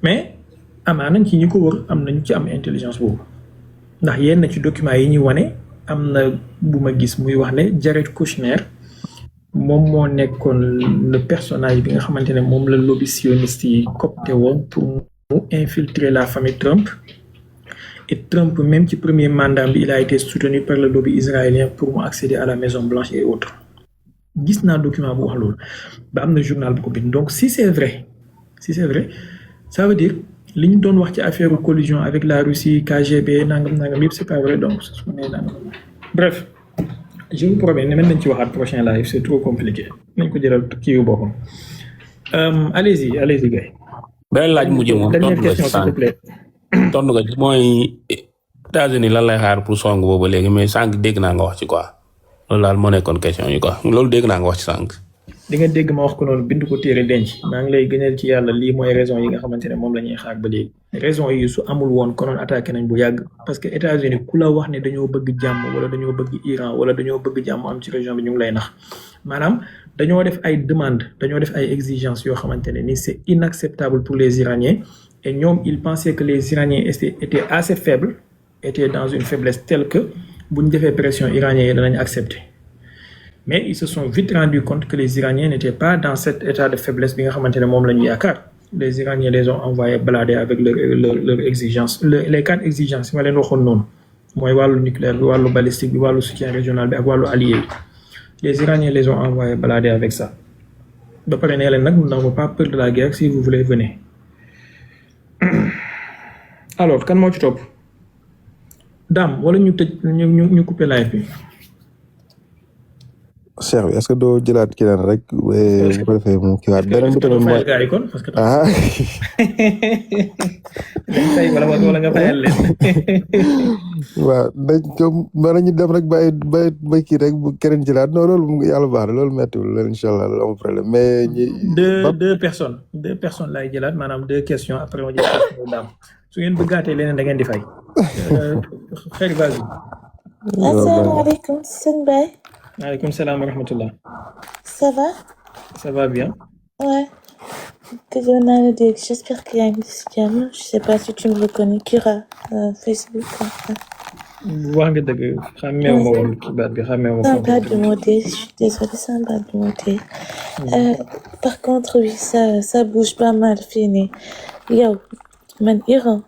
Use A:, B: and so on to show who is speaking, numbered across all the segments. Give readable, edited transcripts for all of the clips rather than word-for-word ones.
A: mais amaana ci ñi ko wër am nañu ci am intelligence boobu ndax yenn ci documents yi ñu wane am na bu ma gis muy wax ne Jared Kushner moom moo nekkoon le personnage bi nga xamante ne moom la lobby sioniste yi coopté woon pour mu infiltrer la famille Trump. Et Trump, même ci premier mandat, il a été soutenu par le lobby israélien pour accéder à la Maison Blanche et autres. Gis naa document bu wax loolu ba am na journal bu ko bind donc si c'est vrai ça veut dire li ñu doon wax ci affaire collusion avec la Russie KGB nangam yëpp c'est pas vrai donc bref je vous promets ne mën nañ ci waxaat prochain live c'est trop compliqué nañ ko jëlal kii yu boppam allez-y gars.
B: beneen laaj mujj moom
A: dernière question s'il te plaît.
B: tontu nga ci mooy États-Unis lan lay xaar pour song boobu léegi mais sànq dégg naa nga wax ci quoi loolu daal moo nekkoon question yi quoi loolu dégg naa nga wax ci sànq.
A: di nga dégg ma wax ko noonu bind ko téere denc maa ngi lay gënal ci yàlla lii mooy raison yi nga xamante ne moom la ñuy xaar ba léegi raison yi su amul woon konoon attaqué nañ bu yàgg parce que États-Unis ku la wax ne dañoo bëgg jàmm wala dañoo bëgg Iran wala dañoo bëgg jàmm am ci région bi ñu ngi lay nax maanaam dañoo def ay demandes dañoo def ay exigences yoo xamante ne ni c'est inacceptable pour les Iraniens et ñoom ils pensaient que les Iraniens étaient assez faibles étaient dans une faiblesse telle que bu ñu defee pression Iraniens yi danañ accepter mais ils se sont vite rendus compte que les Iraniens n'étaient pas dans cet état de faiblesse bi nga xamante ne moom la ñu yaakaar les Iraniens les ont envoyés balader avec leur exigence les 4 exigences yi ma leen waxoon noonu mooy wàllu nucléaire bi wàllu balistique bi wàllu soutien régional bi ak wàllu allié yi les Iraniens les ont envoyés balader avec ça ba pare nee leen nag nous n'avons pas peur de la guerre si vous voulez venez alors kan moo ci topp Dame wala ñu tëj ñu couper live bi.
C: Cheikh bi est-ce que doo jëlaat keneen rek bu ko defee mu kiiwaat beneen bi tamit mooy
A: ah wala nga fayal leen.
C: waaw dañ ko mën nañu dem rek bay kii rek bu keneen jëlaat non loolu yàlla baax na loolu méttiwul loolu incha allah loolu amul problème mais.
A: deux personnes laay jëlaat maanaam 2 questions après ma jël question Dame su ngeen bëggaatee leneen da ngeen di fay. xëy na
D: asalaamaaleykum sëñ Baye.
A: Maaleykum salaam wa rahmatullah.
D: Ça va?
A: Ça va bien.
D: Ouais. Gëjoon naa la dégg, j'espère que yaa ngi ci jàmm. Je sais pas si tu me reconnais, Kira, Facebook.
A: wax nga dëgg xàmmeewu ma woon kii baat bi xàmmeewu ma.
D: Sama baat bi moo dee, je suis désolée, sama baat bi moo dee. Par contre, oui, ça bouge pas mal fii nii. Yow, man Iran.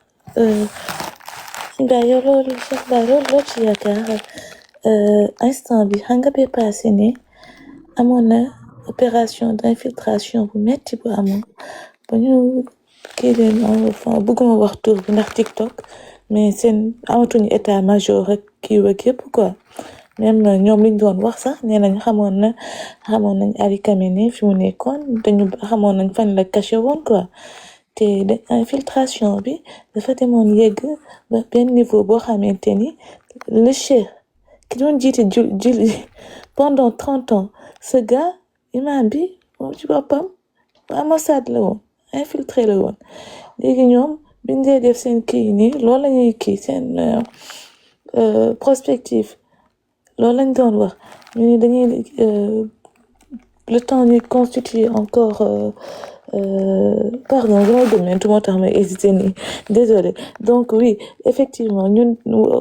D: Yow loolu Cheikh Baye loolu loo ci yaakaar. Instant bi xam nga bee passé ne amoon na opération d'infiltration bu metti bu amoon ba ñu kii leen enfin bëgguma wax tur bi ndax TikTok mais seen amatuñu état major rek kii wag yëpp quoi même ñoom liñ doon wax sax nee nañ xamoon nañ Ali Khamenei fi mu nekkoon dañu xamoon nañ fan la caché woon quoi te infiltration bi dafa demoon yegg ba benn niveau boo xamante ni le chef qui doon jiite julli pendant 30 ans ce gars imam bi moom ci boppam ambassade la woon infiltré la woon léegi ñoom biñ dee def seen kii nii loolu la ñuy kii seen prospective loolu lañ doon wax ñu ni dañuy le temps ñuy constituer encore pardon dama gëmmentu moo tax may hésité nii désolé donc oui effectivement ñun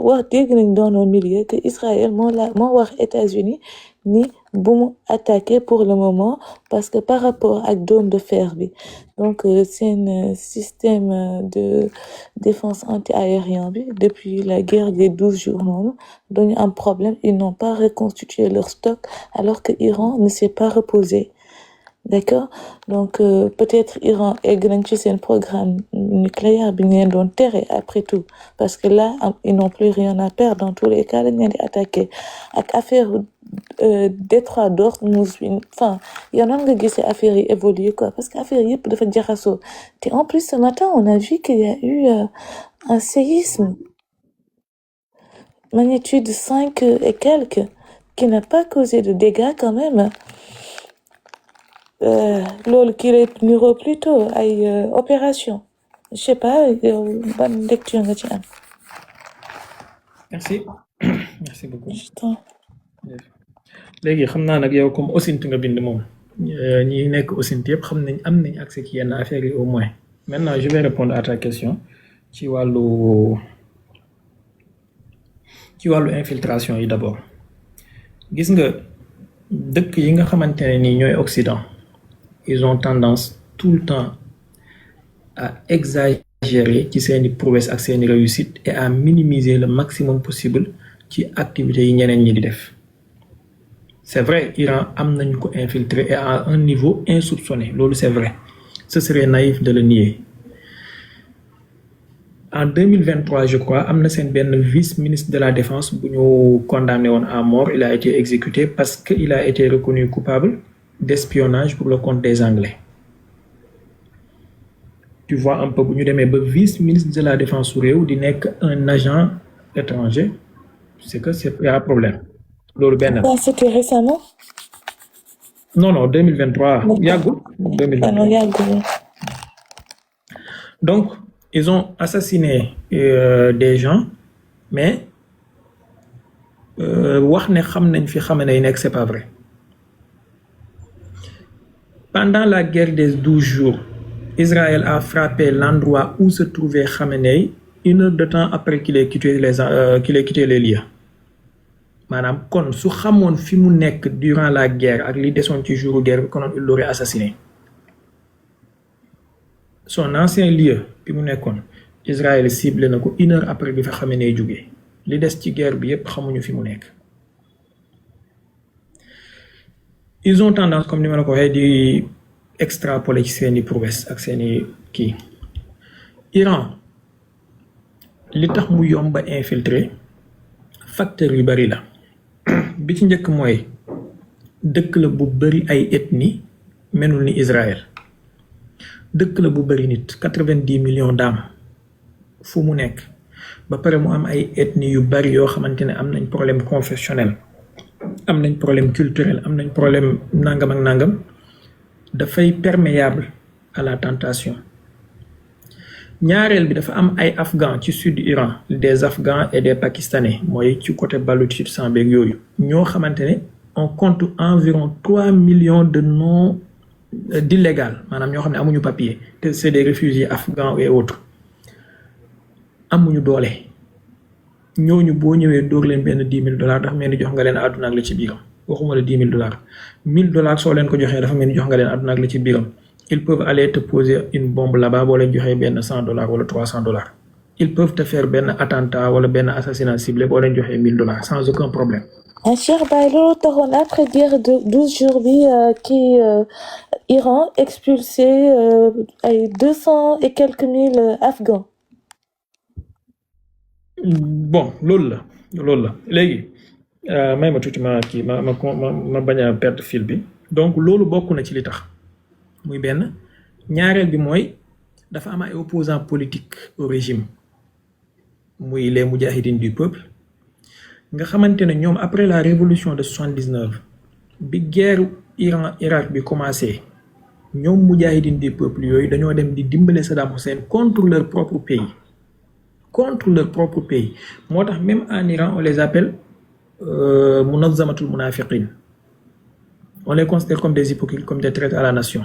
D: wax dégg nañ dans nos milieux que Israël moo wax États-Unis ni bu mu attaquer pour le moment parce que par rapport ak dôme de fer bi donc seen système de défense anti-aérien bi depuis la guerre des 12 jours noonu dañu am problème ils n'ont pas reconstitué leur stock alors que Iran ne s'est pas reposé. D'accord donc peut-être Iran egg nañ ci seen programme nucléaire bi ñu leen doon tere après tout parce que là ils n'ont plus rien à perdre dans tous les cas dañ leen di attaquer ak affaire détroit d'Ormuz enfin yow nan nga gisee affaire yi évoluer quoi parce que affaire yëpp dafa jaxasoo te en plus ce matin on a vu qu'il y a eu un séisme magnitude 5 et quelques qui n'a pas causé de dégâts quand même. Loolu kii lay niroo plutôt ay opération je sais pas yow ban lecture nga ci am.
A: merci beaucoup. léegi xam naa nag yow comme OSINT nga bind moom ñi nekk OSINT yëpp xam nañ am nañ accès ci yenn affaires yi au moins Maintenant, je vais répondre à ta question ci wàllu infiltration yi d'abord. Gis nga dëkk yi nga xamante ne nii ñooy Occident ils ont tendance tout le temps à exagérer ci seeni prouesse ak seeni réussite et à minimiser le maximum possible ci activités yi ñeneen ñi di def. C'est vrai, Iran am nañu ko infiltré et à un niveau insoupçonné loolu c'est vrai. Ce serait naïf de le nier. En 2023, je crois, am na seen benn vice-ministre de la Défense bu ñu condamné woon à mort. Il a été exécuté parce que il a été reconnu coupable d'espionnage pour le compte des Anglais. Tu vois un peu bu ñu demee ba vice-ministre de la Défense su réew di nekk un agent étranger, c'est que c'est y a un problème. Loolu benn la.
D: Ça, c'était récemment?
A: Non, 2023
D: D'accord.
A: yàggul.
D: Ah non, yàggul.
A: Donc, ils ont assassiné des gens, mais wax ne xam nañ fi Khamenei nekk, c'est pas vrai. Pendant la guerre des 12 jours, Israël a frappé l'endroit où se trouvait Khamenei 1 heure de temps après qu'il ait quitté les lieux. Maanaam kon su xamoon fi mu nekk durant la guerre ak li desoon ci jouru guerre bi konoon il l'aurait assassiné. Son ancien lieu bi mu nekkoon Israël ciblé na ko 1 heure après bi fa Khamenei jógee li des ci guerre bi yépp xamuñu fi mu nekk. Ils ont tendance comme ni ma la ko waxee di extrapoler ci seeni prouesse ak seeni kii. Iran li tax mu yomb a infiltrer facteurs yu bari la. Bi ci njëkk mooy dëkk la bu bari ay ethnie melul ni Israël. Dëkk la bu bari nit 90 millions d'âmes fu mu nekk ba pare mu am ay ethnie yu bari yoo xamante ne am nañ problème confessionnel, am nañ problème culturel, am nañ problème nangam ak nangam, dafay perméable à la tentation. Ñaareel bi dafa am ay afghans ci sud Iran, des afghans et des pakistanais mooy ci côté Baloutchistan beeg yooyu ñoo xamante ne on compte environ 3 millions de non d'illégal maanaam ñoo xam ne amuñu papier te c'est des réfugiés afghans et autres amuñu doole ñooñu boo ñëwee dóor leen benn $10,000 dafa mel ni jox nga leen àdduna ak la ci biiram waxuma la $10,000 $1,000 soo leen ko joxee dafa mel ni jox nga leen àdduna ak la ci biiram. Ils peuvent aller te poser une bombe là-bas boo leen joxee benn $100 wala $300. Ils peuvent te faire benn attentat wala benn assassinat ciblé boo leen joxee $1,000 sans aucun problème.
D: Cheikh Baye loolu taxoon après guerre de 12 jours bi kii Iran expulsé ay 200 et quelques mille Afghans.
A: Bon loolu la léegi may ma tuuti ma kii ma bañ a perdre fil bi donc loolu bokk na ci li tax muy benn ñaareel bi mooy dafa am ay opposants politiques au régime muy les moudjahidines du peuple nga xamante ne ñoom après la révolution de 79 bi guerre Irak bi commencé ñoom moudjahidines du peuple yooyu dañoo dem di dimbale Saddam Hussein contre leur propre pays moo tax même en Iran on les appelle Munazzamatul Munafiqin, on les considère comme des hypocrites, comme des traîtres à la nation.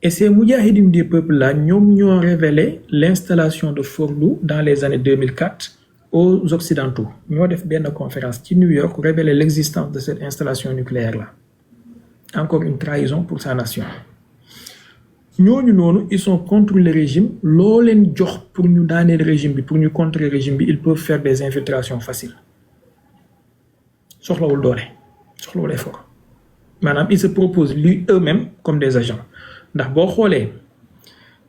A: Et ces moudjahidines du peuple là ñoom ñoo révélé l'installation de Fordow dans les années 2004 aux Occidentaux ñoo def benn conférence ci New York révéler l'existence de cette installation nucléaire là. Encore une trahison pour sa nation. ñooñu noonu ils sont contre le régime loo leen jox pour ñu daaneel régime bi pour ñu contrer régime bi ils peuvent faire des infiltrations faciles soxlawul doole soxlawul effort maanaam ils se proposent eux-mêmes comme des agents ndax boo xoolee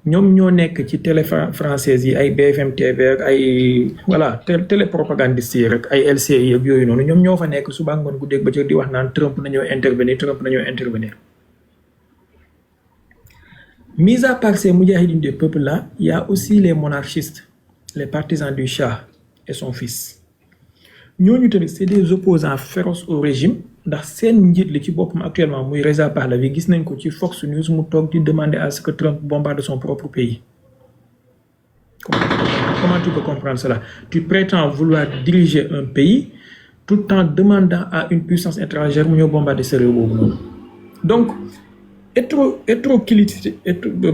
A: ñoom ñoo nekk ci télé française yi ay BFM TV ak ay voilà télé propagandiste yi rek ay LCI ak yooyu noonu ñoom ñoo fa nekk suba ngoon guddeeg bëccëg di wax naan Trump nañoo intervenir. Mis à part ces moudjahidines du peuple là, il y a aussi les monarchistes, les partisans du Shah et son fils. Ñooñu tamit c'est des opposants féroces au régime ndax seen njiit li ci boppam actuellement muy Reza Pahlavi gis nañ ko ci Fox News mu toog di demander à ce que Trump bombarde son propre pays. Comment tu peux comprendre cela? Tu prétends vouloir diriger un pays tout en demandant à une puissance étrangère mu ñëw bombarder sa réew boobu noonu. Donc hétéroclite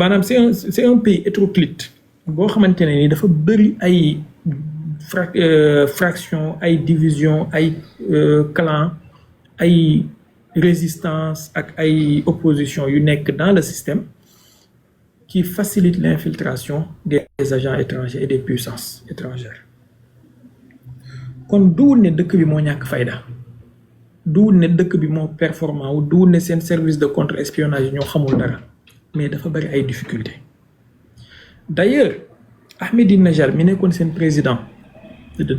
A: maanaam c'est un pays hétéroclite boo xamante ne ni dafa bëri ay fraction ay division ay clan ay résistance ak ay opposition yu nekk dans le système qui facilite l'infiltration des agents étrangers et des puissances étrangères kon duwul ne dëkk bi moo ñàkk fayda duwul ne dëkk bi moo performant wu duwul ne seen service de contre-espionnage ñoo xamul dara mais dafa bari ay difficultés d'ailleurs Ahmadinejad mi nekkoon seen président de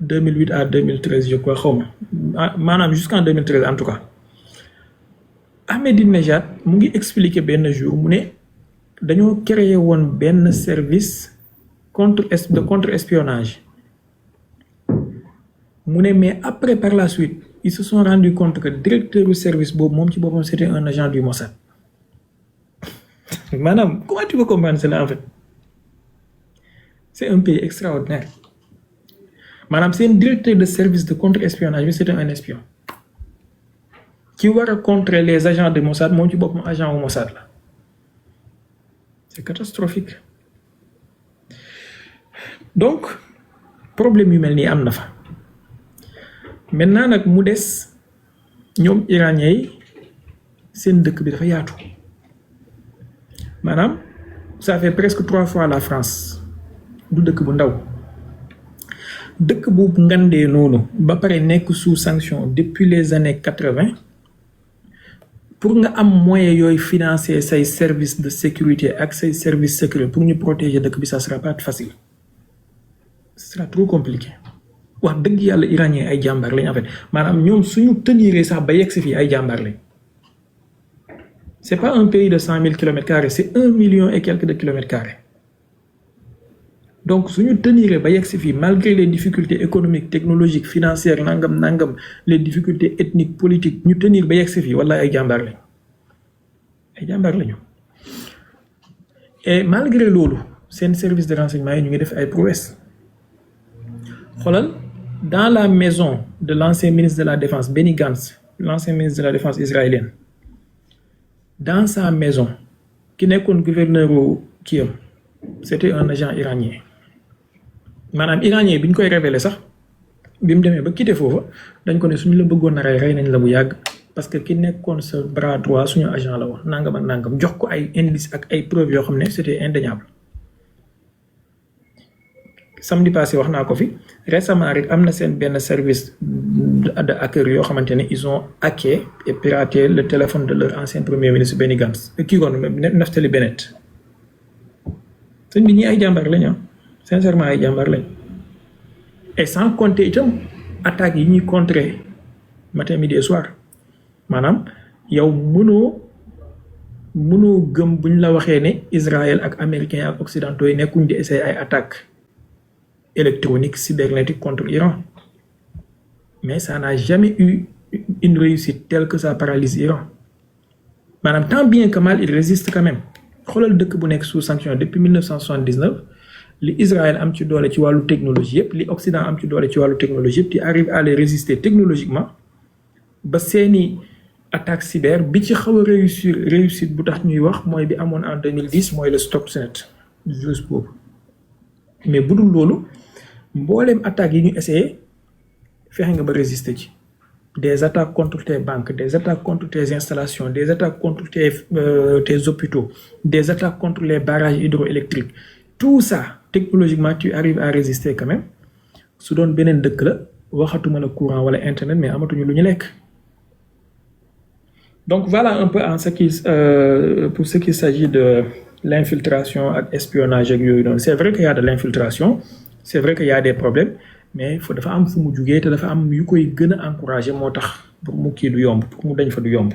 A: 2008 à 2013 je crois xaw ma maanaam jusqu'en 2013 en tout cas Ahmadinejad mu ngi expliquer benn jour mu ne dañoo créer woon benn service de contre-espionnage mu ne mais après par la suite ils se sont rendus compte que directeur du service boobu moom ci boppam c'était un agent du Mossad maanaam comment tu peux comprendre cela en fait c'est un pays extraordinaire maanaam seen directeur de service de contre-espionnage bi c'était un espion qui war a contrer les agents de Mossad moom ci boppam agent wu Mossad la c'est catastrophique donc problème yu mel nii am na fa maintenant nag mu des ñoom iranien yi seen dëkk bi dafa yaatu maanaam ça fait presque 3 fois la France du dëkk bu ndaw dëkk bu ngandee noonu ba pare nekk sous sanction depuis les années 80 pour nga am moyen yooyu financer say services de sécurité ak say services secrets pour ñu protéger dëkk bi ça sera pas facile ce sera trop compliqué wax dëgg yàlla iranien ay jàmbaar lañ en fait maanaam ñoom suñu teniree sax ba yegg si fii ay jàmbaar lañ c'est pas un pays de 100 000 km², c'est 1 million et quelques de kilomètres carrés donc suñu teniree ba yegg si fii malgré les difficultés économiques technologiques financières nangam les difficultés ethniques politiques ñu tenir ba yegg si fii wala ay jàmbaar lañu et malgré loolu seen service de renseignement yi ñu ngi def ay prouesses xoolal dans la maison de l'ancien ministre de la Défense Benny Gantz l'ancien ministre de la Défense israélienne dans sa maison ki nekkoon gouverneur u kiyam c'était un agent iranien maanaam iranien bi ñu koy révélé sax bi mu demee ba quitté foofa dañ ko ne suñu la bëggoon a rey nañ la bu yàgg parce que ki nekkoon sa bras droit suñu agent la woon nangam ak nangam jox ko ay indices ak ay preuves yoo xam ne c'était indéniable samedi passé wax naa ko fi récemment rek am na seen benn service de hacker yoo xamante ne ils ont hacké et piraté le téléphone de leur ancien premier ministre Benny Gantz kii kon Naftali Bennett sëñ bi ñi ay jàmbaar lañ sincèrement ay jàmbaar lañ et sans compter itam attaques yi ñuy contrer matin midi et soir maanaam yow mënoo gëm buñ la waxee ne Israël ak américains ak occidentaux yi nekkuñ di essayer ay attaques électronique cybernétique contre Iran mais ça n'a jamais eu une réussite telle que ça paralyse Iran maanaam tant bien que mal il résiste quand même xoolal dëkk bu nekk sous sanction depuis 1979 li Israël am ci doole ci wàllu technologie yëpp li Occident am ci doole ci wàllu technologie yëpp tu arrives à les résister technologiquement ba seeni attaque cyber bi ci xaw a réussite bu tax ñuy wax mooy bi amoon en 2010 mooy le Stuxnet juste boobu mais bu dul loolu mbooleem attaques yi ñu essayé fexe nga ba résister ci des attaques contre tes banques des attaques contre tes installations des attaques contre tes hôpitaux des attaques contre les barrages hydroélectriques tout ça technologiquement tu arrives à résister quand même su doon beneen dëkk la waxatuma la courant wala internet mais amatuñu lu ñu lekk donc voilà un peu en ce qui pour ce qui s'agit de l'infiltration ak espionnage ak yooyu noonu c'est vrai qu'il y a de l'infiltration c'est vrai qu'il y a des problèmes mais dafa am fu mu jugee te dafa am yu koy gën a encourager moo tax pour mu kii du yomb pour mu dañ fa du yomb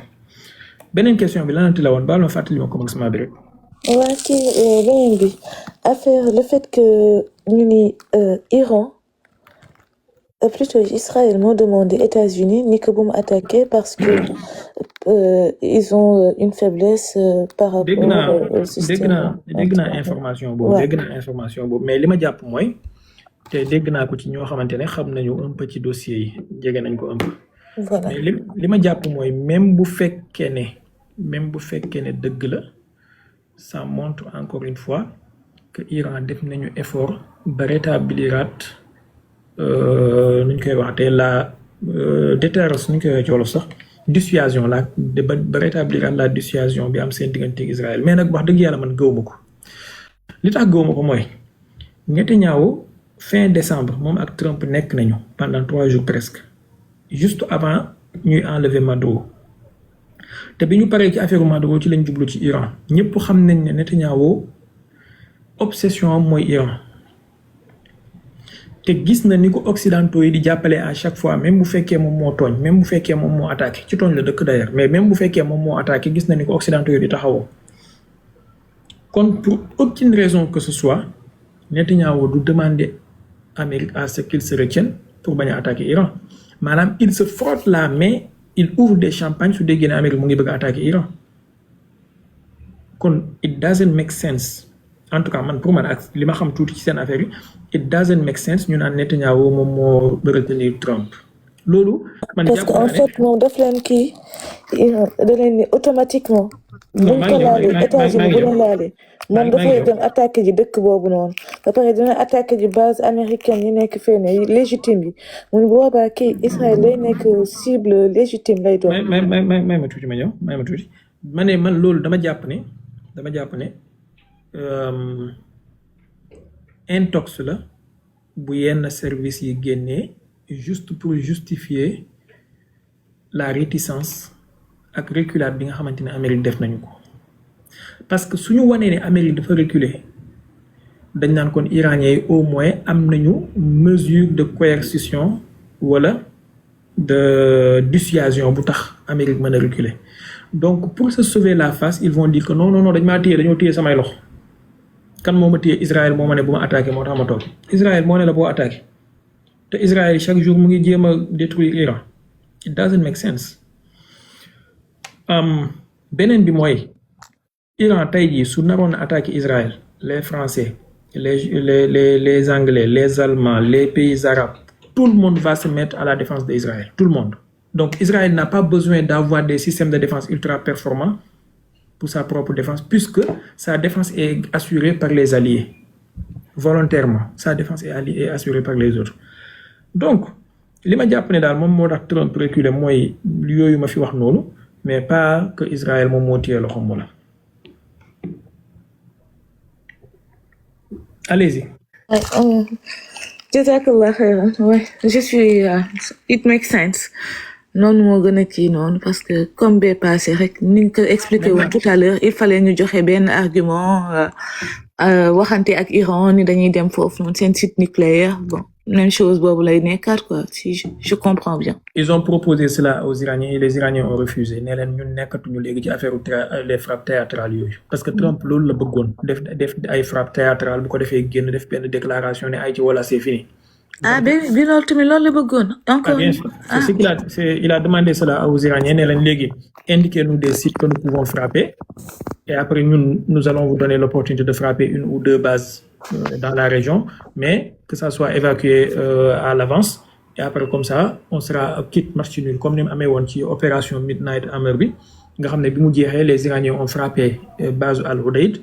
A: beneen question bi lanati la woon baal ma fàttali ma commencement bi rek.
D: waa kii beneen bi affaire le fait que ñu ni Iran plutôt Israël moo demandé États-Unis ni que bu mu attaquer parce que ils ont une faiblesse par rapport au système.
A: dégg naa information boobu mais li ma jàpp mooy te dégg naa ko ci ñoo xamante ne xam nañu un peu ci dossier yi jege nañ ko un peu
D: Voilà.
A: mais li ma jàpp mooy même bu fekkee ne dëgg la ça montre encore une fois que Iran def nañu effort ba rétabliraat nu ñu koy waxatee la déterrence nu ñu koy waxee ci wolof sax dissuasion la ba rétabliraat la dissuasion bi am seen diggante ak Israël mais nag wax dëgg yàlla man gëwuma ko li tax gëwuma ko mooy Netanyahu fin décembre moom ak Trump nekk nañu pendant 3 jours presque juste avant ñuy enlever Maduro te bi ñu paree ci affaire Maduro ci lañ jublu ci Iran ñëpp xam nañ ne Netanyahu obsession mooy Iran te gis na ni ko occidentaux yi di jàppale à chaque fois même bu fekkee moom moo tooñ même bu fekkee moom moo attaqué ci tooñ la dëkk d'ailleurs mais même bu fekkee moom moo attaqué gis na ni ko occidentaux yi di taxawoo kon pour aucune raison que ce soit Netanyahu du demander Amérique à ce qu'il se retienne pour bañ a attaquer Iran maanaam il se frotte la main il ouvre des champagnes su déggee ne Amérique mu ngi bëgg a attaquer Iran kon it doesn't make sense en tout cas man pour man ak li ma xam tuuti ci seen affaire yi it doesn't make sense ñu naan Netanyahu moom moo retenir Trump loolu man
D: parce que en fait moom daf leen kii da leen ni automatiquement buñ ko laalee États-Unis bu leen laalee moom dafay dem attaqué ji dëkk boobu noonu ba pare dina attaqué ji base américaine yi nekk fee ne légitime yi mun boobaa kii Israël lay nekk cible légitime lay doon.
A: may ma tuuti ma ñëw may ma tuuti ma ne man loolu dama jàpp ne intox la bu yenn service yi génnee juste pour justifier la réticence ak reculade bi nga xamante ne Amérique def nañu ko parce que suñu wanee ne Amérique dafa reculer dañ naan kon Iraniens yi au moins am nañu mesure de coercition wala de dissuasion bu tax Amérique mën a reculer donc pour se sauver la face ils vont dire que non dañ maa téye dañoo téye samay loxo kan moo ma téye Israël moo ma ne bu ma attaqué moo tax ma toog Israël moo ne la boo attaqué te Israël chaque jour mu ngi jéem a détruire Iran it doesn't make sense beneen bi mooy Iran tey jii su naroon a attaqué Israël les Français les Anglais les Allemands les pays arabes tout le monde va se mettre à la défense d'Israël tout le monde donc Israël n'a pas besoin d'avoir des systèmes de défense ultra performants pour sa propre défense puisque sa défense est assurée par les alliés volontairement sa défense est assurée par les autres donc li ma jàpp ne daal moom moo tax Trump reculer mooy yooyu ma fi wax noonu mais pas que Israël moom moo téye loxoom mu la allez-y.
D: Jazakallah khairan. Ouais, je suis it makes sense. noonu moo gën a kii noonu parce que comme bee passé rek ni nga ko expliqué woon tout à l'heure il fallait ñu joxe benn argument waxante ak Iran ni dañuy dem foofu noonu seen site nucléaire bon même chose boobu lay nekkaat quoi si je comprends bien.
A: Ils ont proposé cela aux Iraniens et les Iraniens ont refusé ne leen ñun nekkatuñu léegi ci affaire les frappes théâtrales yooyu parce que Trump loolu la bëggoon def ay frappes théâtrales bu ko defee génn def benn déclaration ne ay ci wala c'est fini.
D: bi loolu tamit loolu la bëggoon encore.
A: Bien sûr. Il a demandé cela aux Iraniens ne leen léegi indiquez-nous des sites que nous pouvons frapper et après nous allons vous donner l'opportunité de frapper une ou deux bases dans la région mais que ça soit évacué à l'avance et après comme ça on sera quitte match nul comme ni mu amee woon ci opération Midnight Hammer bi nga xam ne bi mu jeexee les Iraniens ont frappé base Al-Udeid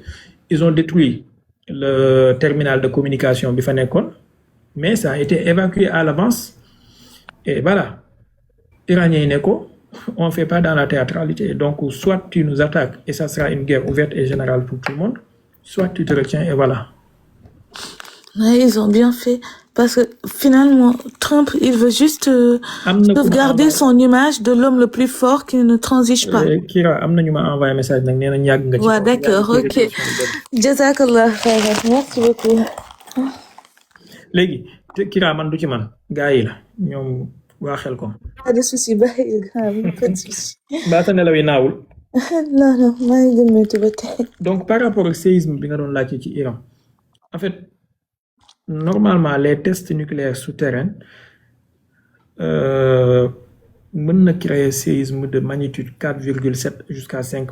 A: ils ont détruit le terminal de communication bi fa nekkoon mais ça a été évacué à l'avance et voilà Iraniens yi ne ko on fait pas dans la théâtralité donc soit tu nous attaques et ça sera une guerre ouverte et générale pour tout le monde soit tu te retiens et voilà.
D: Ouais, ils ont bien fait parce que finalement Trump il veut juste sauvegarder son image de l'homme le plus fort qui ne transige pas.
A: Kira am na ñu ma envoyé message nag nee na yàgg nga ci.
D: waaw d'accord ok jazakallah khairan merci beaucoup.
A: léegi Kira man du ci man gaa yi la ñoom waa xel ko.
D: pas de souci bàyyi pas de souci.
A: ba sa nelaw yi naawul.
D: non maa ngi gën métti ba tey.
A: donc par rapport ak séisme bi nga doon laajte ci Iran en fait normalement les tests nucléaires souterrains mën na créer séisme de magnitude 4,7 jusqu'à 5.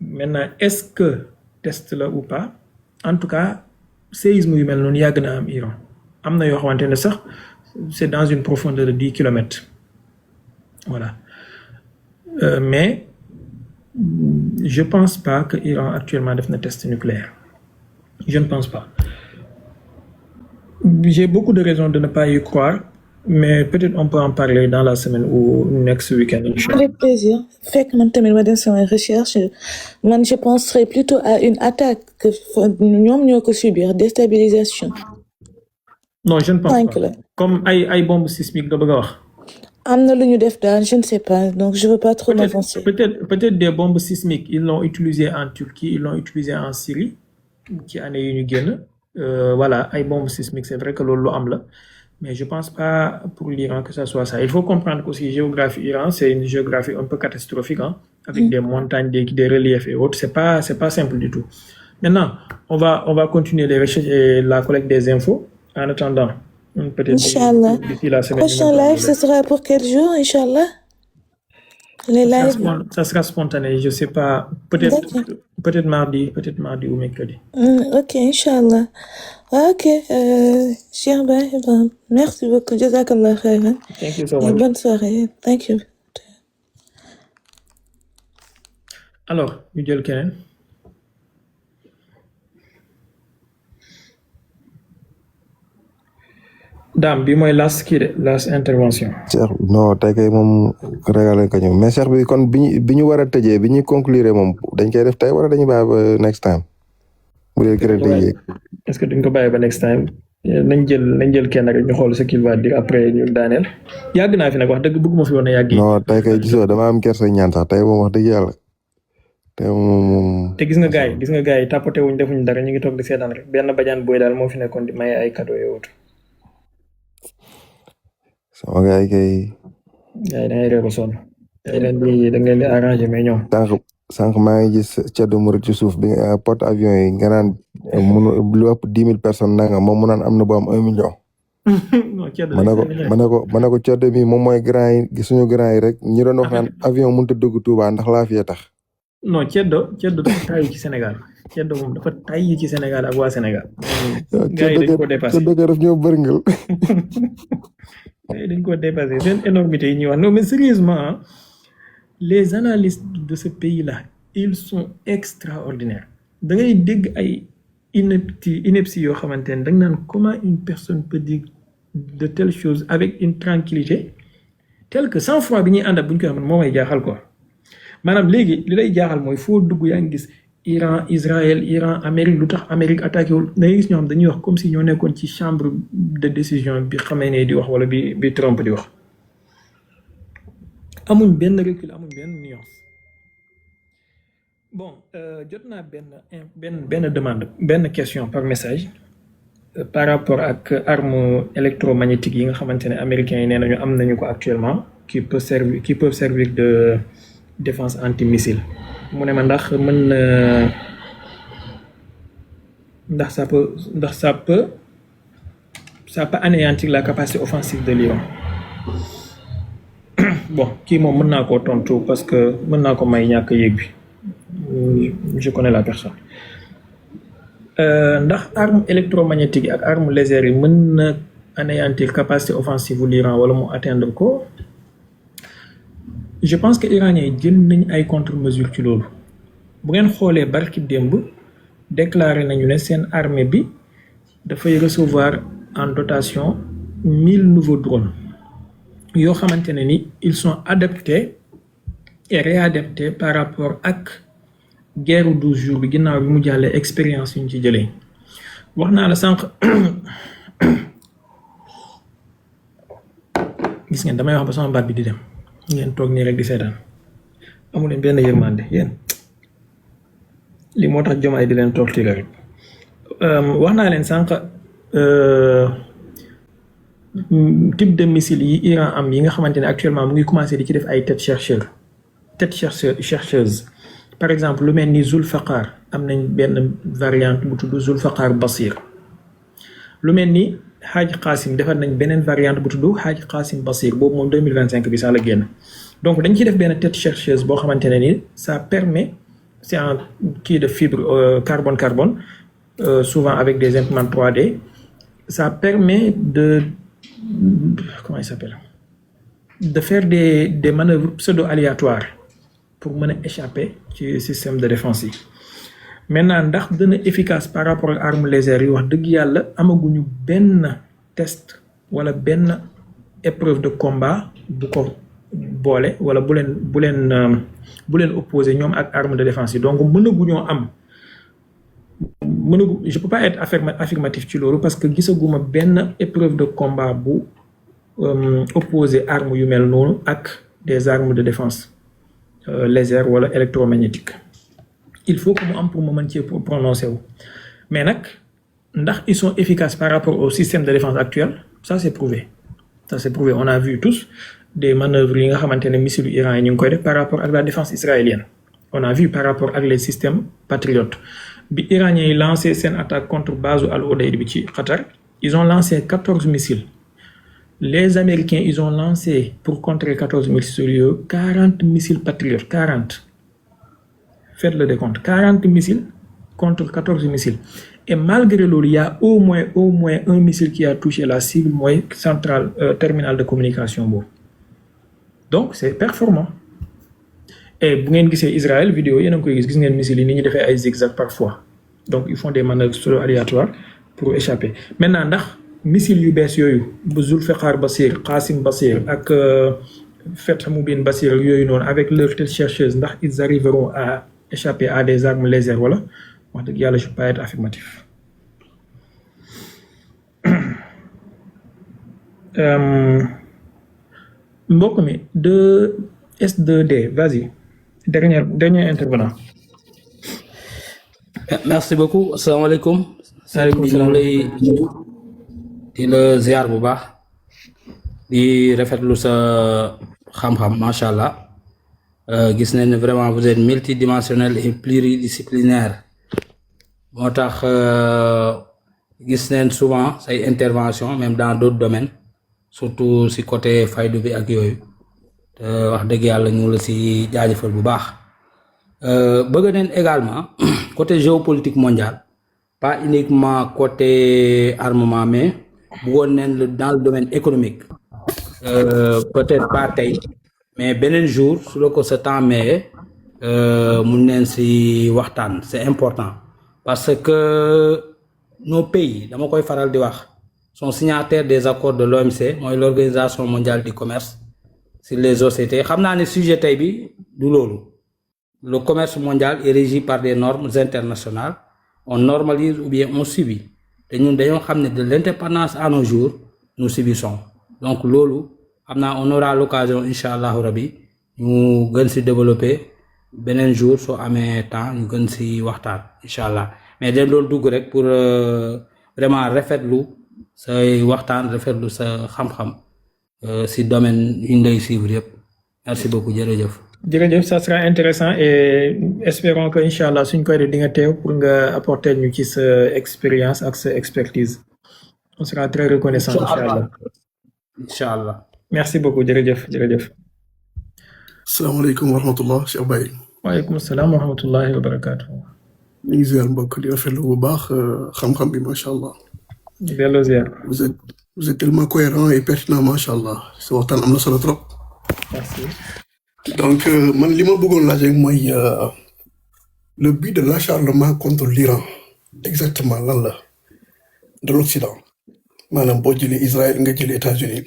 A: Maintenant est-ce que test la ou pas en tout cas séisme yu mel noonu yàgg na am Iran am na yoo xamante ne sax c'est dans une profondeur de 10 kilomètres. Voilà. Mais je pense pas que Iran actuellement fait un test nucléaire. Je ne pense pas. J'ai beaucoup de raisons de ne pas y croire, mais peut-être on peut en parler dans la semaine ou next week-end.
D: Avec plaisir. Fait que mes recherches, je penserais plutôt à une attaque que nous subir, déstabilisation.
A: Non, je ne pense
D: Cinq,
A: pas.
D: là.
A: Comme ay bombe sismique de bagarre.
D: Je ne sais pas, donc je ne veux pas trop m'avancer.
A: Peut-être des bombes sismiques, ils l'ont utilisé en Turquie, ils l'ont utilisé en Syrie, qui en est une guerre. Voilà, ay bombes sismiques, c'est vrai que l'eau am la, mais je pense pas pour l'Iran que ça soit ça. Il faut comprendre qu'aussi la géographie Iran, c'est une géographie un peu catastrophique, hein, avec des montagnes, des reliefs et autres. C'est pas simple du tout. Maintenant, on va continuer les recherches et la collecte des infos. En attendant, peut-être
D: Inch'Allah.
A: d'ici la semaine.
D: Prochain live, ce sera pour quel jour, Inch'Allah? Les lives?
A: Ça sera spontané, je sais pas. Peut-être mardi ou mercredi.
D: Ok, Inch'Allah. Ok, cher merci beaucoup. Jazakallah khairan.
A: Thank you so
D: Et
A: much.
D: bonne soirée. Thank you.
A: Alors, ñu jël keneen. Dame bi mooy last intervention.
C: Cheikh non tey kay moom régalé ko ñëw mais Cheikh bi kon bi ñu war a tëjee bi ñu conclure moom dañ koy def tey wala dañuy bàyyi ba next time bu dee crédit yi.
A: Est-ce que duñ ko bàyyi ba next time nañ jël kenn rek ñu xool ce qu'il va dire après ñu daaneel. Yàgg naa fi nag wax dëgg bëgguma fi woon a yàgg yi.
C: non tey kay gisoo dama am kersa ñaan sax tey moom wax dëgg yàlla tey moom.
A: te gis nga gars yi tapoté wuñ defuñ dara ñu ngi toog di seetaan rek benn bajaan booy daal moo fi nekkoon di maye ay cadeau yoo wut.
C: sama gars yi kay.
A: gars yi da ngay réew a sonn. da ngeen di arrangé mais ñoom.
C: sànq maa ngi gis Thierno Mouride ci suuf bi porte avion yi nga naan lu ëpp 10 000 personnes nanga moom mu naan am na bu am 1 million. ma ne ko Thierno bi moom mooy grand yi suñu grand yi rek ñi doon wax naan avion mënut a dugg Touba ndax laa fiyee tax.
A: non Thierno dafa tàyyi ci Sénégal Thierno moom dafa tàyyi ci Sénégal ak waa Sénégal. gars yi dañ ko dépassé
C: Thierno daf ñoo bërngal.
A: dañ ko dépassé seen énormité yi ñuy wax non mais sérieusement les analystes de ce pays-là ils sont extraordinaires da ngay dégg ay inepties yoo xamante ne da nga naan comment une personne peut dire de telles choses avec une tranquillité telle que sang-froid bi ñuy ànd ak bu ñu koy xam ne moo may jaaxal quoi maanaam léegi li lay jaaxal mooy foo dugg yaa ngi gis Iran Israël Iran Amérique lu tax Amérique attaqué wul da ngay gis ñoo xam dañuy wax comme si ñoo nekkoon ci chambre de décision bi xamee ne di wax wala bi Trump di wax amuñ benn recul amuñ benn nuance bon jot naa benn demande benn question par message par rapport ak arme électromagnétique yi nga xamante ne américains yi nee nañu am nañu ko actuellement qui peuvent servir de défense antimissile mu ne ma ndax mën na ndax ça peut anéantir la capacité offensive de l'Iran. Bon kii moom mën naa koo tontu parce que mën naa ko may ñàkk yéeg bi je connais la personne ndax arme électromagnétique ak arme laser yi mën na anéantir capacité offensive bu l'Iran wala mu atteindre ko. Je pense que Iraniens yi jël nañ ay contre-mesures ci loolu bu ngeen xoolee barki démb déclaré nañu ne seen armée bi dafay recevoir en dotation 1000 nouveaux drones yoo xamante ne ni ils sont adaptés et réadaptés par rapport ak guerre 12 jours bi ginnaaw bi mu jàllee expérience yu ñu ci jëlee wax naa la sànq gis ngeen damay wax ba sama baat bi di dem ngeen toog nii rek di seetaan amu leen benn yërmande yéen li moo tax Diomaye di leen torturer rek wax naa leen sànq type de missile yi Iran am yi nga xamante ne actuellement mu ngi commencé di ci def ay tête chercheuse par exemple lu mel ni Zulfaqar am nañ benn variante bu tudd Zulfaqar Basir lu mel ni Hadj Qasim defar nañ beneen variante bu tudd Hadj Qasim Basir boobu moom 2025 bi sax la génn donc dañ ciy def benn tête chercheuse boo xamante ne ni ça permet c'est un kii de fibre carbone souvent avec des imprimantes 3D ça permet comment il s'appelle, de faire des manœuvres pseudo-aléatoires pour mën a échapper ci système de défense yi. Maintenant ndax dana efficace par rapport ak armes légères yi wax dëgg yàlla amaguñu benn test wala benn épreuve de combat bu ko boole wala bu leen opposé ñoom ak armes de défense yi donc mënaguñoo am je peux pas être affirmatif ci loolu parce que gisaguma benn épreuve de combat bu opposé armes yu mel noonu ak des armes de défense légères wala électromagnétique. Il faut que mu am pour mu mën cee prononcer wu mais nag ndax ils sont efficaces par rapport au système de défense actuel ça c'est prouvé on a vu tous des manœuvres yi nga xamante ne missiles Iran yi ñu ngi koy def par rapport ak la défense israélienne on a vu par rapport ak les systèmes patriotes bi Iraniens yi lancé seen attaque contre base Al Udeyd bi ci Qatar ils ont lancé 14 missiles les Américains ils ont lancé pour contrer 14 missiles yooyu 40 missiles patriotes 40. Faites le décompte 40 missiles contre 14 missiles et malgré loolu il y a au moins un missile qui a touché la cible mooy centrale terminal de communication boobu donc c'est performant et bu ngeen gisee Israël vidéo yéen a ngi koy gis ngeen missiles yi ni ñu defee ay zigzag parfois donc ils font des manœuvres pseudo-aléatoires pour échapper maintenant ndax missiles yu bees yooyu bu Zulfiqar Basir Qasim Basir ak Fath Mubin Basir yooyu noonu avec leur tête chercheuse ndax ils arriveront à échapper à des armes légères wala wax dëgg yàlla je peux pas être affirmatif. mbokk mi de S2D vas-y dernier intervenant.
E: merci beaucoup asalaamaaleykum.
A: Waaleykum salaam.
E: lay di la ziar bu baax di rafetlu sa xam-xam macha allah gis nañ ne vraiment vous êtes multidimensionnel et pluridisciplinaire moo tax gis nañ souvent say intervention même dans d'autres domaines surtout si côté faydu bi ak yooyu te wax dëgg yàlla ñu la si jaajëfal bu baax bëgg nañ également côté géopolitique mondiale pas uniquement côté armement mais bëggoon nañ dans le domaine économique peut-être pas tey mais beneen jour su la ko sa temps maye mun neen si waxtaan c'est important parce que nos pays dama koy faral di wax sont signataires des accords de l'OMC mooy l'organisation mondiale du commerce sur les OCT xam naa ne sujet tey bi du loolu le commerce mondial est régi par des normes internationales on normalise ou bien on subit te ñun dañoo xam ne de l'indépendance à nos jours nous subissons donc loolu xam naa on aura l'occasion incha allahu rabi ñu gën si développer beneen jour soo amee temps ñu gën si waxtaan incha allah mais dañ doon dugg rek pour vraiment rafetlu say waxtaan rafetlu sa xam-xam si domaine yu ñu lay suivre yëpp merci beaucoup jërëjëf.
A: jërëjëf ça sera intéressant et espérons que incha allah suñ koy def di nga teew pour nga apporter ñu ci sa expérience ak sa expertise on sera très reconnaissant incha allah.
E: incha allah.
A: merci beaucoup jërëjëf.
F: asalaamaaleykum wa rahmatullah Cheikh Baye.
A: waaleykum salaam wa rahmatullahi wa barakaatu.
F: ñu ngi ziar mbokk di rafetlu bu baax xam-xam bi macha allah.
A: delloo ziar.
F: vous êtes tellement cohérent et pertinent macha allah sa waxtaan am na solo trop.
A: merci.
F: donc man li ma bëggoon laaj rek mooy le but de l'acharnement contre l'Iran exactement lan la de l'Occident maanaam boo jëlee Israël nga jëlee États-Unis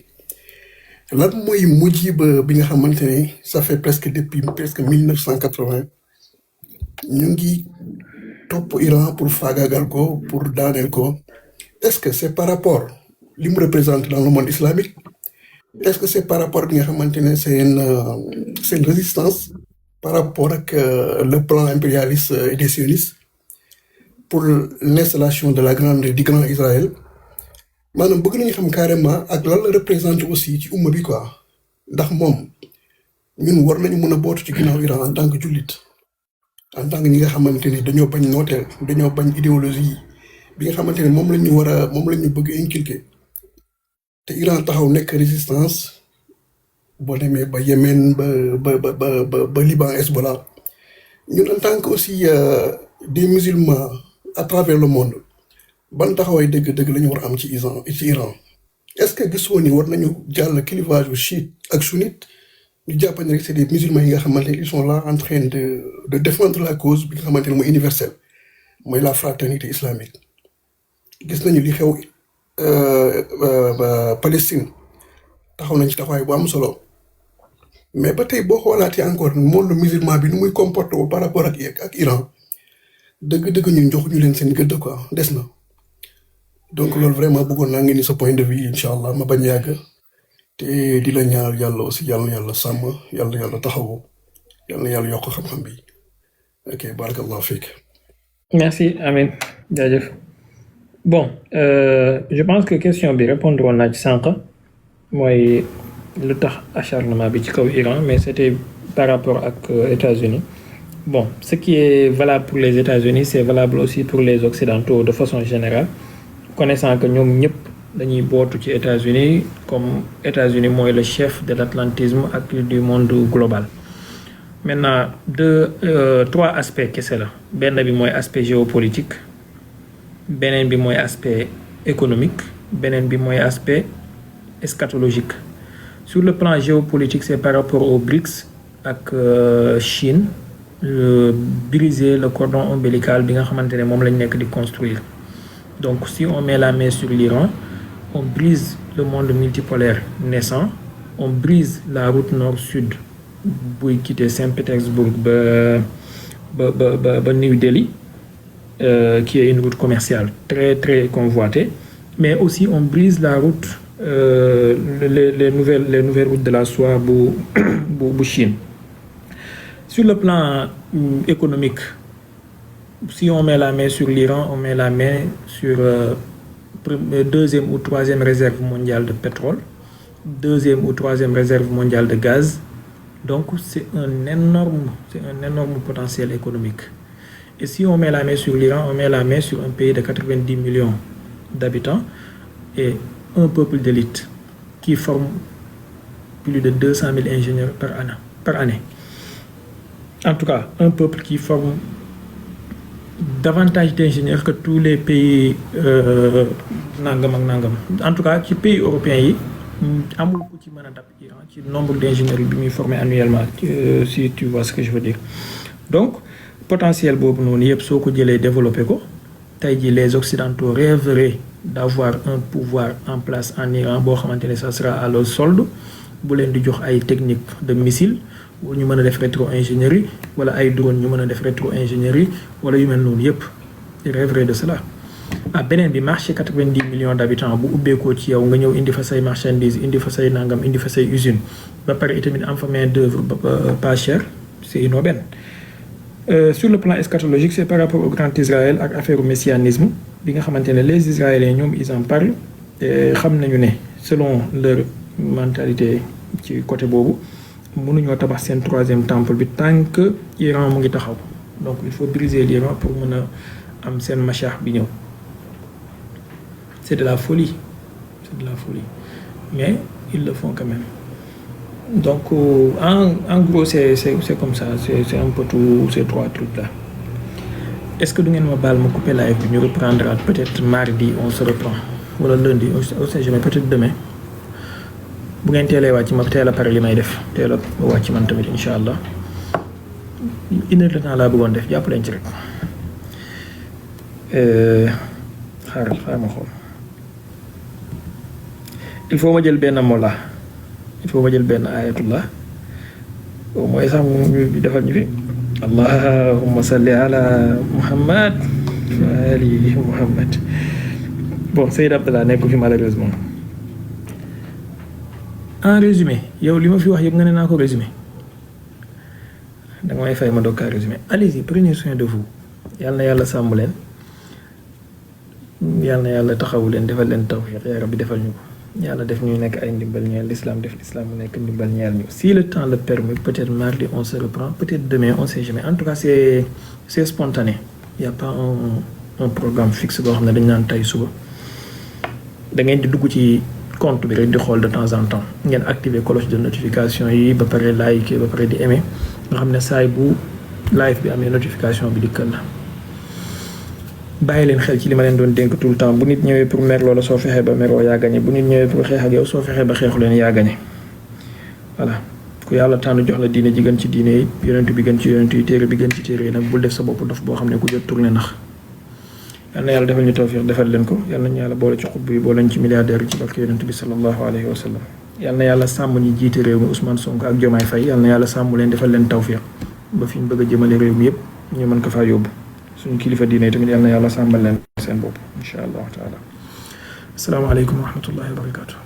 F: lan mooy mujj bi nga xamante ne ça fait depuis presque 1980 ñu ngi topp Iran pour faagaagal ko pour daaneel ko est-ce que c'est par rapport li mu représente dans le monde islamique est-ce que c'est par rapport bi nga xamante ne c'est une résistance par rapport ak le plan impérialiste et des sionistes pour l'installation de du grand Israël maanaam bëgg nañu xam carrément ak lan la représente aussi ci umma bi quoi ndax moom ñun war nañu mën a bootu ci ginnaaw Iran en tant que jullit en tant que ñi nga xamante ni dañoo bañ nooteel dañoo bañ idéologie bi nga xamante ne moom la ñu bëgg inculquer te Iran taxaw nekk résistance boo demee ba Yémen ba Liban Hezbollah ñun en tant que aussi des musulmans à travers le monde ban taxawaay dëgg-dëgg la ñu war a am ci Iran est-ce que gisoo ni war nañu jàll clivage bu chiite ak sunnite ñu jàpp ne rek c'est des musulmans yi nga xamante ne ils sont là en train de défendre la cause bi nga xamante ne mooy universelle mooy la fraternité islamique gis nañu li xew Palestine taxaw nañ ci taxawaay bu am solo mais ba tey boo xoolaatee encore monde musulman bi nu muy comporté par rapport ak Iran dëgg-dëgg ñun joxuñu leen seen gëdd quoi des na donc loolu vraiment bëggoon naa ngeen ni sa point de vue incha allah ma bañ yàgg te di la ñaanal yàlla aussi yàlla na yàlla sàmm yàlla na yàlla taxawu yàlla na yàlla yokk xam-xam bi ok barakallahu fiik.
A: Merci Amin jaajëf bon je pense que question bi répondre woon naa ci sànq mooy lu tax acharnement bi ci kaw Iran mais c'était par rapport ak États-Unis bon ce qui est valable pour les États-Unis c'est valable aussi pour les Occidentaux de façon générale connaissant que ñoom ñëpp dañuy bootu ci États-Unis comme États-Unis mooy le chef de l'atlantisme ak du monde global maintenant trois aspects kese la benn bi mooy aspect géopolitique beneen bi mooy aspect économique beneen bi mooy aspect eschatologique sur le plan géopolitique c'est par rapport aux BRICS ak Chine briser le cordon ombilical bi nga xamante ne moom lañ nekk di construire donc si on met la main sur l'Iran on brise le monde multipolaire naissant on brise la route nord-sud buy quitter Saint-Pétersbourg ba New Delhi qui est une route commerciale très très convoitée mais aussi on brise la route les nouvelles routes de la soie bu Chine. Sur le plan économique, si on met la main sur l'Iran, on met la main sur deuxième ou troisième réserve mondiale de pétrole, deuxième ou troisième réserve mondiale de gaz. Donc c'est un énorme potentiel économique. Et si on met la main sur l'Iran, on met la main sur un pays de 90 millions d'habitants et un peuple d'élite qui forme plus de 200 000 ingénieurs par année. En tout cas, un peuple qui forme davantage d'ingénieurs que tous les pays nangam ak nangam. En tout cas, ci pays européens yi amul ku ci mën a dab Iran ci nombre d'ingénieurs bi muy former annuellement si tu vois ce que je veux dire. Donc potentiel boobu noonu yëpp soo ko jëlee développé ko tey jii les occidentaux rêveraient d'avoir un pouvoir en place en Iran boo xamante ne ça sera à leur solde bu leen di jox ay techniques de missiles wala ñu mën a def rétro-ingénierie wala ay drone ñu mën a def rétro-ingénierie wala yu mel noonu yëpp ils rêveraient de cela. Beneen bi marché 90 millions d'habitants bu ubbeekoo ci yow nga ñëw indi fa say marchandises indi fa say nangam indi fa say usines ba pare itamit am fa main d'œuvre pas cher c'est une aubaine. Sur le plan eschatologique c'est par rapport au Grand Israël ak affaire messianisme bi nga xamante ne les Israéliens ñoom ils en parlent te xam nañu ne selon leur mentalité ci côté boobu mënuñoo tabax seen troisième temple bi tant que Iran mu ngi taxaw donc il faut briser l'Iran pour mën a am seen machar bi ñëw. C'est de la folie mais ils le font quand même. Donc en gros c'est comme ça c'est un peu tous ces trois trucs là. Est-ce que du ngeen ma baal ma couper live bi ñu reprendre peut-être mardi on se reprend wala lundi on sait jamais peut-être demain bu ngeen teelee wàcc ma teel a pare li may def teel a wàcc man tamit incha allah une heure de temps laa bëggoon def jàpp leen ci rek xaaral ma xool il faut ma jël benn mola il faut ma jël benn ayatullah au moins sax mu defal ñu fi allahumma salli ala muhammad wa ali muhammad. Bon Seyd Abdallah nekku fi malheureusement. En résumé yow li ma fi wax yëpp nga ne naa ko résumé danga may fay ma doog kaa résumé. Allez-y, prenez soin de vous. Yàlla na yàlla sàmm leen yàlla na yàlla taxawu leen defal leen tawfiq yaa rabbi defal ñu ko. Yàlla def ñu nekk ay ndimbal ñeel l'islam def l'islam mu nekk ndimbal ñeel ñu. Si le temps le permet peut-être mardi on se reprend peut-être demain on sait jamais. En tout cas c'est spontané. Il y a pas un programme fixe boo xam ne dañ naan tay suba da ngeen di dugg ci compte bi rek di xool de temps en temps ngeen activer cloche de notification yi ba pare like ba pare di aimer nga xam ne saay bu live bi amee notification bi dikkal na bàyyi leen xel ci li ma leen doon dénk tout le temps bu nit ñëwee pour mer loola soo fexee ba meroo yaa gañe bu nit ñëwee pour xeex ak yow soo fexee ba xeexu leen yaa gañe voilà ku yàlla tànn jox la diine ji gën ci diine yi yonent bi gën ci yonent yi téere bi gën ci téere yi nag bul def sa bopp dof boo xam ne ku jot tourné nax yal na yàlla defal ñu tawfiq defal leen ko yal nañu yàlla boole ci xutb yi boole ñu ci milliardaire yi ci barke yonent bi sallallahu alayhi wa sallam yal na yàlla sàmm ñi jiite réew mi Ousmane Sonko ak Diomaye Faye yal na yàlla sàmm leen defal leen tawfiq ba fi ñu bëgg a jëmale réew mi yëpp ñu mën ko faa yóbbu suñu kilifa diine yi tamit yal na yàlla sàmmal leen seen bopp incha allahu taala asalaamaaleykum wa rahmatullahi wa barakatuh